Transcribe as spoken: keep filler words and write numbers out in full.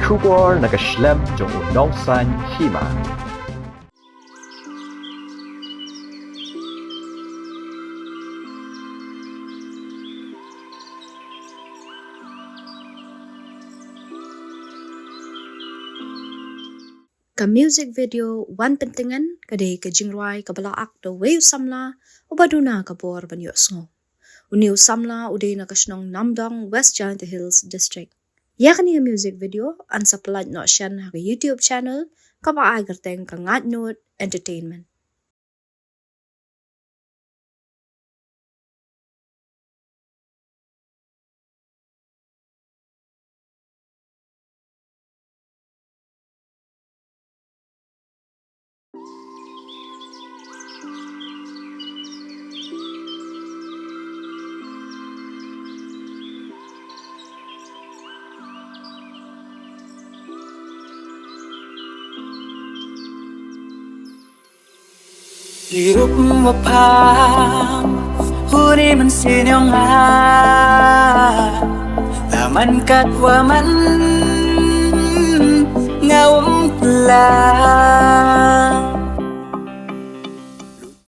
Khubor na ka shlem jong u nongsan hima. Ka music video Wan Pyntngen ka dei ka jingrwai kaba la act da uwei u samla uba duna ka bor ban ïohsngew. Une u samla u dei na ka shnong Namdong, West Jaintia Hills District. Ïa kane ka music video yn sa pynlait noh shen ha ka YouTube channel kaba ai kyrteng Ka Ngait Nud Entertainment. Ruh ma pha, huni mynsiem jong nga, la man kat wa man, nga um la.